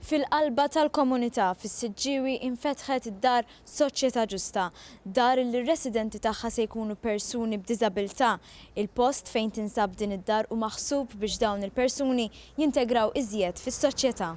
Fil-qalba tal-komunità fis-Siġġiewi infetħet id-dar Soċjetà Ġusta, dar li r-residenti tagħha se jkunu persuni b'diżabilità. Il-post fejn tinsab din id-dar hu maħsub biex dawn il-persuni jintegraw iżjed fis-soċjetà.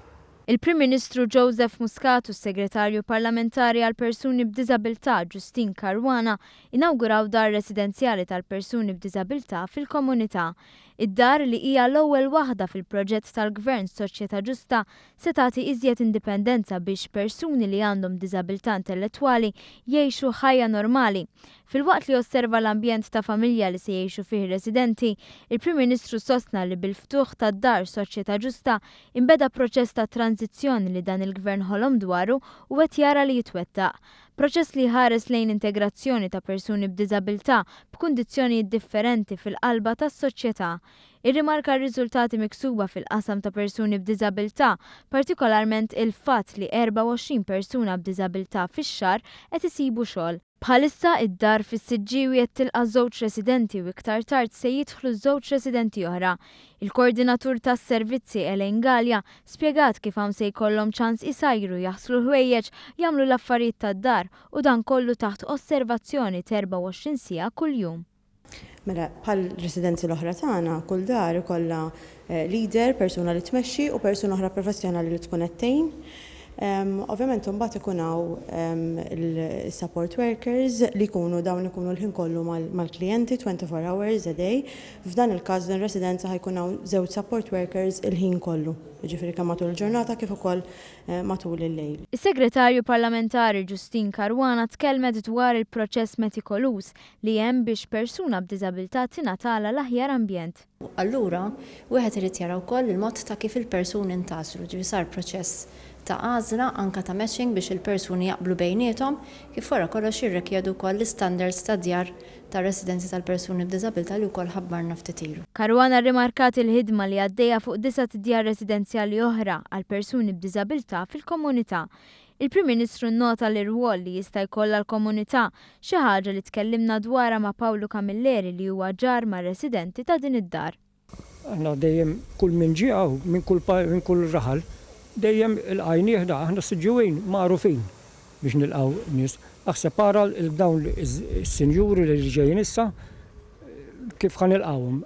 Il-Prim Ministru Joseph Muscat u s-Segretarju Parlamentari għall-Persuni b'Diżabilità Justyne Caruana inawguraw dar residenzjali tal-persuni b'diżabilità fil-komunità. Id-dar, li hija l-ewwel waħda fil-proġett tal-Gvern Soċjetà Ġusta, se tagħti iżjed indipendenza biex persuni li għandhom diżabilità intellettwali jgħixu ħajja normali. Filwaqt li osserva l-ambjent ta' familja li se jgħixu fih ir-residenti, il-Prim Ministru sostna li bil-ftuħ tad-dar Soċjetà Ġusta inbeda proċess ta' tranżizzjoni li dan il-Gvern ħolom dwaru u qed jara li jitwettaq. Proċess li jħares lejn integrazzjoni ta' persuni b'diżabilità b'kundizzjonijiet differenti fil-qalba tas-soċjetà. Irrimarka r-riżultati miksuba fil-qasam ta' persuni b'diżabilità, partikolarment il-fatt li 24 persuna b'diżabilità fix-xahar qed isibu xogħol. Bħalissa id-dar fis-Siġġiewi qed tilqa' żewġ residenti u iktar tard se jidħlu żewġ residenti oħra. Il-koordinatur tas-servizzi Elaine Galea spjegat kif hawn se jkollhom ċans isajru, jaħslu l-ħwejjeġ, jagħmlu l-affarijiet tad-dar u dan kollu taħt osservazzjoni t'24 siegħa kuljum. Mela, bħal residenzi l-oħra tagħna, kull dar ikollha leader, persuna li tmexxi u persuna oħra professjonali li tkun qed tgħin. Ovvjament imbagħad ikun hawn il-support workers li jkunu dawn ikunu l-ħin kollu mal-klijenti 24 hours a day. F'dan il-każ din residenza ħa jkun hawn żewġ support workers il-ħin kollu. Jiġifieri kemm matul il-ġurnata kif ukoll matul il-lejl. Is-Segretarju Parlamentari Justyne Caruana tkellmet dwar il-proċess metikoluż li hemm biex persuna b'diżabilità tingħatalha l-aħjar ambjent. Allura, wieħed irid jara wkoll il-mod ta' kif il-persuni ntgħażlu, ġifieri sar proċess ta' għażla anke ta' matching biex il-persuni jaqblu bejniethom kif wara kollox jirrikjedu wkoll l-istandards ta' djar ta' residenzi tal-persuni b'diżabilità li wkoll ħabbarna ftit ilu. Caruana rrimarkat il-ħidma li għaddejja fuq disat djar residenzjali oħra għal persuni b'diżabilità fil-komunità. Il-Prim Ministru nnota l-irwol li jista' jkollha l-komunità, xi ħaġa li tkellimna dwarha ma' Pawlu Camilleri li huwa ġar mar-residenti ta' din id-dar. Aħna dejjem kull min ġie hawn minn kull minn kull raħal dejjem ilqajnieh da aħna s-Siġġiwin magħrufin biex nilqgħu nies. Aħseb ara 'l dawn is-sinjuri li ġejjin issa kif ħa nilqgħuhom.